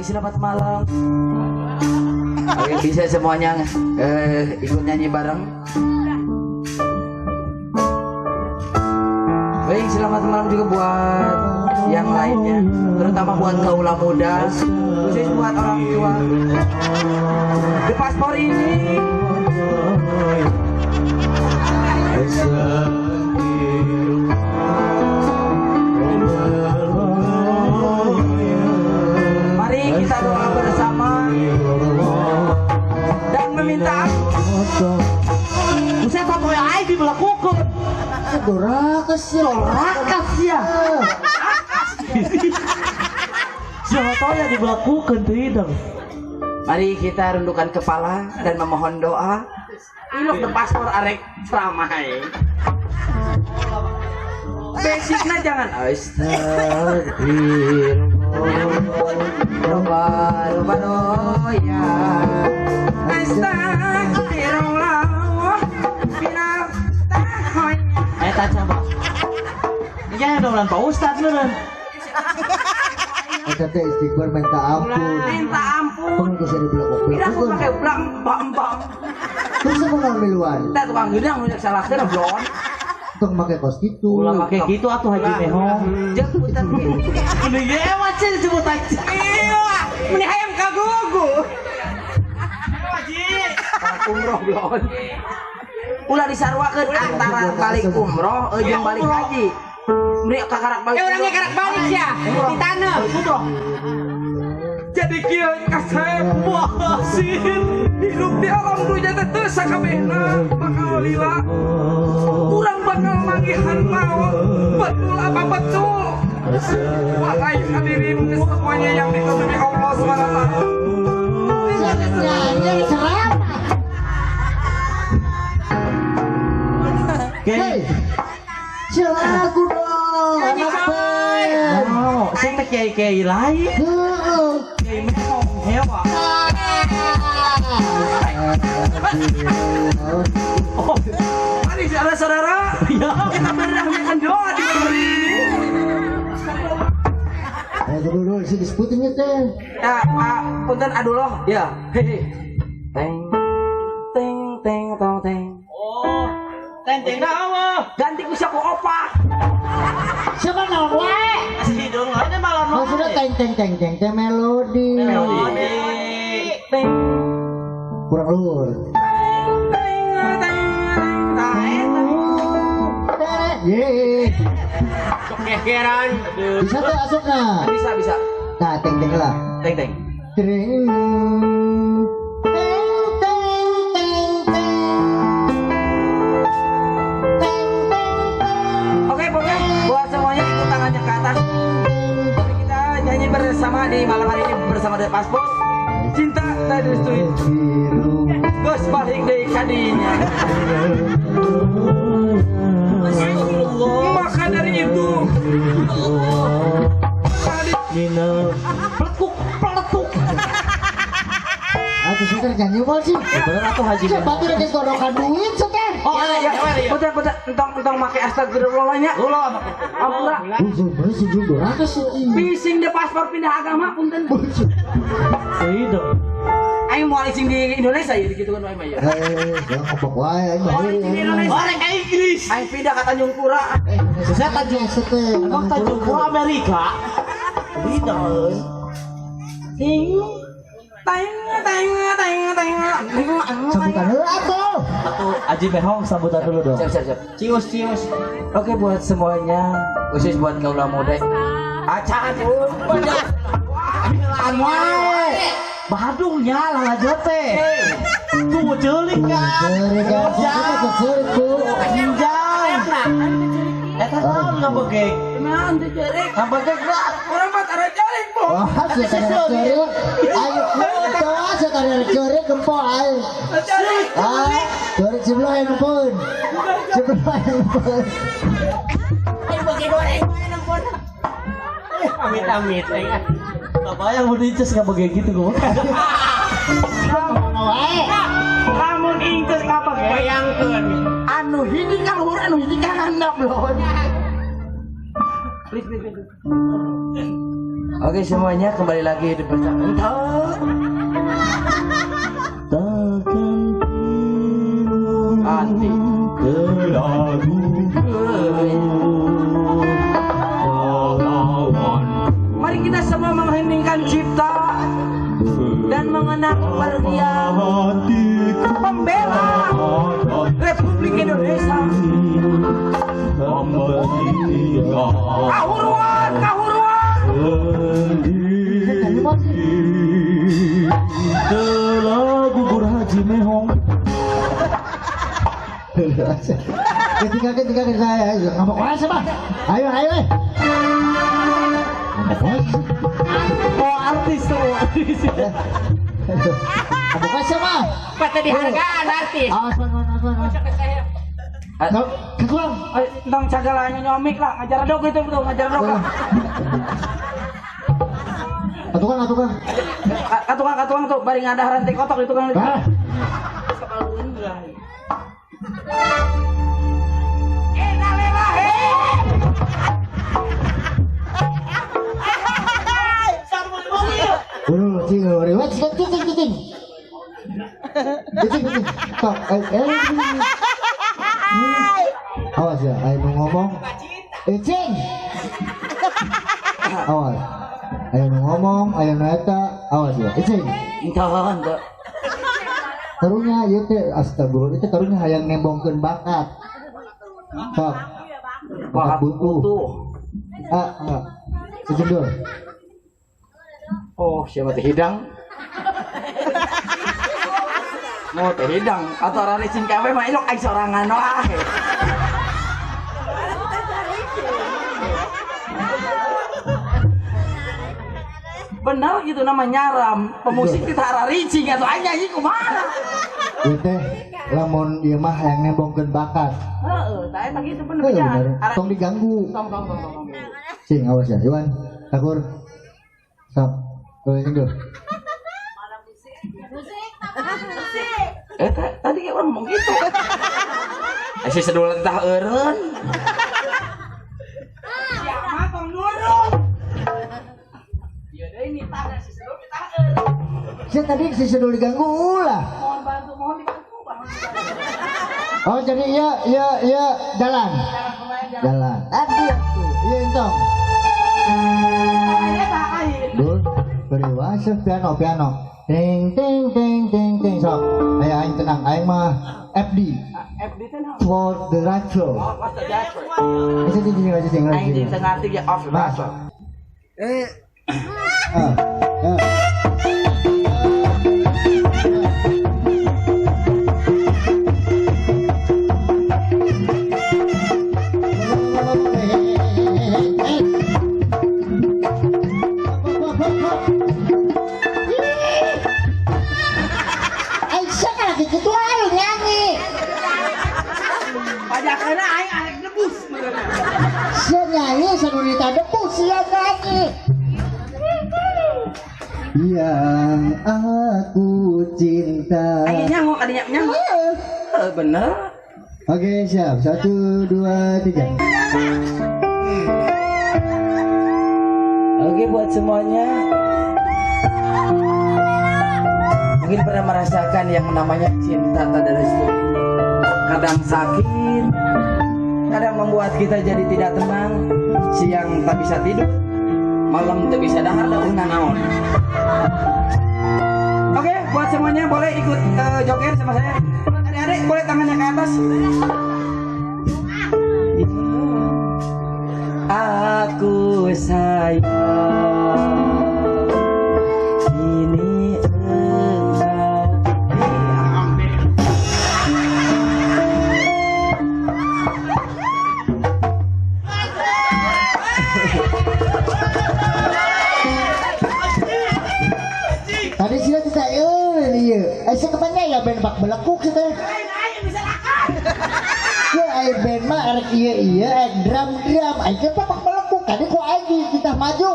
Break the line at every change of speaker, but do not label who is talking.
Selamat malam. Oke, bisa semuanya ikut nyanyi bareng. Baik, selamat malam juga buat yang lainnya, terutama buat kaula muda, khusus buat orang tua. Di paspor ini mari kita doa bersama dan meminta ampun.
Buset, foto yang aing dibelakukeun.
Doraka sih.
Doraka sia. Siapa tahu yang dibelakukeun teu hidung.
Mari kita rundukkan kepala dan memohon doa. Ilok de paspor arek ceramah. Basicnya jangan astagfirullah, ya. Astagfirullah.
Eta coba. Iya dong Pak Ustad meureun.
Eta teh istighfar minta ampun.
Minta ampun.
Pun geus dibelakuk.
Tidak aku pakai blang bang bang.
Terus aku mau miluan.
Kita tukang gedang nu salahkeun blon.
Tong make kos kitu.
Ulah make kitu atuh Haji Mehong.
Jeung punten.
Meni ge mah disebut aja.
Iya, meni hayang kagugu.
Haji.
Umroh blon. Ulah disarwakeun antara balik umroh jeung balik haji. Meni kakarak balik.
Orangnya karak balik ya. Di tanah.
Umroh.
Jadi kieu kasep wasin hidup di alam dunya teh teu sakabehna bakal lila. Urang bakal manggihan maot. Betul apa betul? Wahai hadirin semuanya yang dikasih Allah SWT.
Hei, lagu dong, anak band.
Oh, saya teh kiai-kiai lain. Kiai Mehong hewa.
Oh, mari saudara-saudara, kita berdamaikan doa di hari ini.
Ayo dulu, sih disebutinnya teh.
Ya, punten aduloh, ya. Hehe. Teng, teng, teng, tong, teng.
Oh, teng teng nawa.
Ganti ku siapa opa?
Siapa naon wae?
Si dong, ada malam.
Maksudnya teng teng teng teng teng melodi.
Melodi.
Teng.
Kurang luhur.
Teng teng teng teng.
Ye.
Kegeran.
Bisa tuh asupna.
Bisa bisa.
Nah, teng teng lah.
Teng teng.
Teng. Teng teng teng teng. Teng teng teng.
Oke, pokoknya buat semuanya ikut tangannya ke atas. Mari kita nyanyi bersama di malam hari ini bersama The Paspor. Cinta tak direstui. Gus balik deui kadinya.
Maka dari itu
Nina peletuk peletuk.
Aku sih nyanyi mau sih.
Bener atuh Haji.
Siapa tuh lagi gorokan duit setan?
Oh iya, punten punten entong entong make astagfirullah nya.
Ulah make.
Ampura. Pising de paspor pindah agama punten.
Tidak.
Aing moal ising di Indonesia ya gitu kan wae mah ya.
Eh, ngobok wae aing mah.
Di Indonesia.
Orang ke Inggris.
Aing pindah ke Tanjung Pura.
Saya Tanjung Emang Tanjung Pura Amerika. Tidak.
Ting teng teng teng teng.
Sambutan heula atuh.
Atuh Haji Mehong sambutan dulu dong.
Siap siap siap.
Cius cius.
Oke buat semuanya, khusus buat kaula muda. Acan tuh.
Wae. Badungnya lah teh. Tuh ceulik kan.
Ceurik kan. Ceurik bu.
Jinjang. Eta naon ngabegek?
Naon teh ceurik?
Ngabegek lah.
Urang mah tara ceurik bu.
Wah, sia tara ceurik. Ayo teu sia tara ceurik gempol aing. Ah, ceurik sebelah yang nempun. Sebelah yang nempun.
Ayo bagi goreng wae nempun. Amit-amit aing.
Kebayang mun Inces ngabegek gitu gua.
Lamun Inces ngabegek
Bayangkeun.
Anu hiji ka luhur, anu hiji ka handap lho. Please please please. Oke semuanya kembali lagi di bersama.
Takkan
anti mari kita semua mengheningkan cipta dan mengenang pergian pembela Republik Indonesia. Kahuruan, kahuruan.
Telah gugur Haji Mehong.
Ketika saya ngamuk wae sama. Ayo ayo. Ngamuk wae.
Oh artis tuh, artis.
Ngamuk wae sama.
Patah dihargaan artis.
Awas awas. Kekurang.
Tentang cagalanya nyomik lah, ngajar dok itu betul, ngajar dok lah.
Atukang.
Atukang tuh, bari ngadah rantai kotok itu kan.
Awas ya, ayo mau ngomong. Cing. Awas. Ayo mau ngomong, ayo neta, awas ya. Cing.
Entah.
Karunya ieu teh astagfirullah itu karunya hayang nembongkeun bakat. Sok. Bakat butuh. Ah, sejendul.
Oh, siapa teh hidang? Mau teh hidang atau rari cing kawe mah ilok aing sorangan wae. Benar gitu nama nyaram, pemusik kita raricing atau aing nyanyi kumaha.
Ieu teh lamun ieu mah hayang nembongkeun bakat.
Heeh, tah eta kitu bener ya.
Tong diganggu.
Tong.
Cing awas ya, Iwan. Takur. Sok. Tuh dulu.
Tadi kayak orang ngomong gitu. Si sedul tah eureun. Siapa tong nurut? Ieu deui nih tah si sedul tah eureun.
Si tadi si sedul diganggu ulah.
Mohon bantu, mohon dibantu.
Oh, jadi iya jalan. Jalan. Tadi tuh, iya entong. Dul, beriwasa piano. Ting ting ting ting ting sok. Ayo aing tenang, aing mah FD.
FD teh naon?
For the radio.
Oh, what's the radio?
Sing.
Aing teu ngarti ge off the radio.
Yang aku cinta.
Aing nyaho kadinya nyaho. Bener.
Oke, siap. 1, 2, 3.
Oke, buat semuanya. Mungkin pernah merasakan yang namanya cinta tak ada restu. Kadang sakit, kadang membuat kita jadi tidak tenang. Siang tak bisa tidur, malam tak bisa dahar, dah naon. Oke, buat semuanya boleh ikut joget sama saya. Adik-adik boleh tangannya ke atas. Aku sayang ini engkau.
Tadi sih kita iya. Saya kemana ya band bak belekuk sih teh. Ya air band mah arek iya iya, drum drum, aing kan bak belekuk. Tadi kok aing kita maju